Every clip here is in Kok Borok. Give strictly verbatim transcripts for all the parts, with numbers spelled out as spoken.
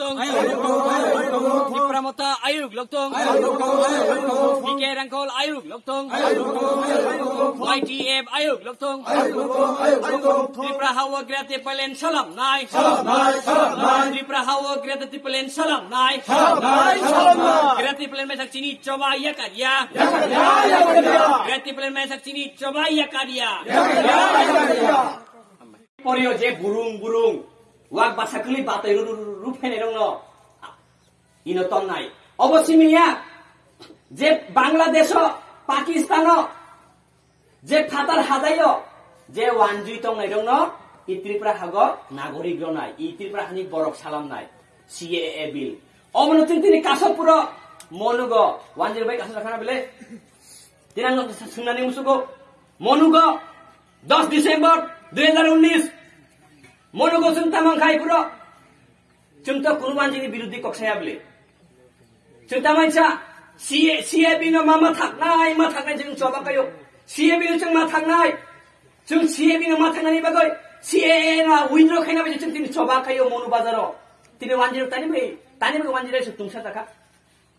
loktong. Tipra Motha ayuk loktong. P K Rangkhol ayuk loktong. Y T F ayuk loktong. Tripura hao Greater Tipraland salam nai. Tripura hao Greater Tipraland salam nai. Greater Tipraland mesa chini choba yakaria. Greater Tipraland mesa chini choba yakaria. Porio je burung burung wak basa kuli batai ru ru ru ru phainai rokno ino tongnai. Obo simiya je Bangladesh o, Pakistan o, je phatar hadaio, je wanjui tongnai rokno i Tripura hago nagorik ronai, i Tripura hani borok salamnai, C A A bill. Omono tini tini kasok puro monugo wanjui bai kasok rakhana bele. Tinang no sunani musugo monugo dos December dui hazar unis monugo sung tamang khai puro. Chwng to kunu manjini biruddhi kok saya bele. Chwng ta mansa C A, C A B no ma ma thaknai, ma thaknai chwng choba kayo. C A B no chwng ma thaknai. Chwng C A B no ma thaknani bagoi C A A no withdraw khaina bai chwng tini choba kayo Monu Bazaro. Tini wanjiro tani bai, tani bai wanjiro se tungsa taka.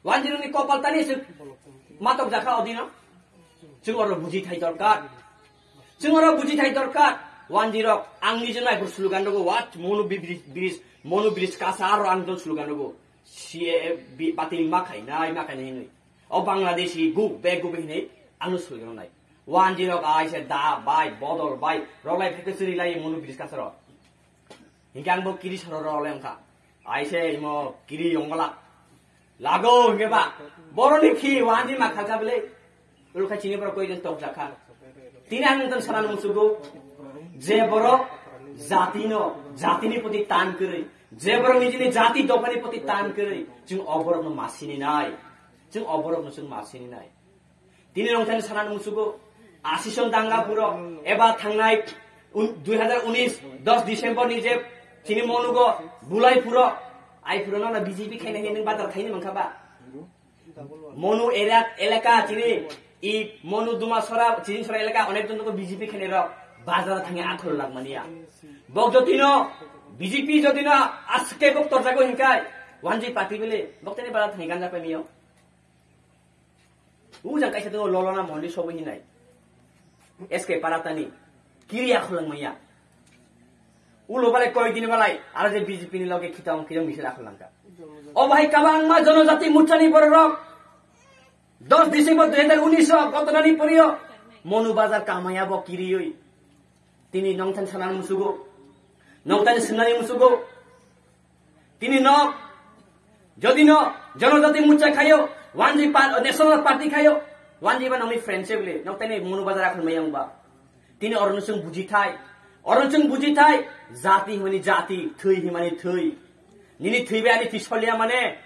Wanjirokni kopal tani se matok jakha odino. Chwng oro buji thai dorkar. Chwng oro buji thai dorkar. Wanjirok ang nijeno aibur slogan rogo, what? Monu bri-, bridge, Monu bridge kasa aro ang ton slogan rogo. C A A bi-, batil ma khainai, ma khainai hinwi. O Bangladeshi go back, go back hinwi ang no slogan nai. Wanjirok ai se da bai, bodol bai, rolai pheke chwri lai Monu bridge kasa ro. Hinkhe ang bo kiri soro ro le wngkha. Aise imo kiri yongla. Lago hinkhe ba. Boroni khi wanji ma khalka bele. Ulkha chini borok koi din tok jakha. Tini ang nang sana nung sugo. Je borok jati no, jatini poti tan kwrwi. Je borok nijini jati dophani poti tan kwrwi. Chwng o borok no masini nai. Chwng o borok no chwng masini nai. Tini nongthani sana nung sugo, asison danga puro, eba thangnai un-, dui hazar unis, dos December ni je chini monugo bulai puro, ai puro no B J P khaina hinwi bazar khaini mankha ba. Monu area, elaka chini i Monu Dumasora, chini sora elaka onek jon B J P khainai rok bazar thangi akhol lagmania. Bok jotino B J P jotino aske bok torjago hinkai, wanji party bele, bok tani bazar thangi ganja pemiyo. Ujang kaisa tongo Lolona Mondi sobo hinai. S K Paratani. Kiri akhulwng maya. Ulo balai koi dini balai. Aro je B J P ni loge khitong khitong misil akhulwng ka. O bahai kabangma jonojati muchani bororok. Dos December dui hazar unis o gotonani porio. Monu Bazar kamaya bo kirioi. Tini nongthani sanani musugo. Nongthani sinani musugo. Tini nok, jodi no, Jonojati Mucha khayo, wanji pa-, National Party khayo, wanji ba nongni friendship le, nok tani Monu Bazar akhon mayang ba. Tini oro no chwng buji thai, oro no chwng buji thai, jati himani jati, thwi himani thwi. Nini thwi bai ani thwi soliya mane,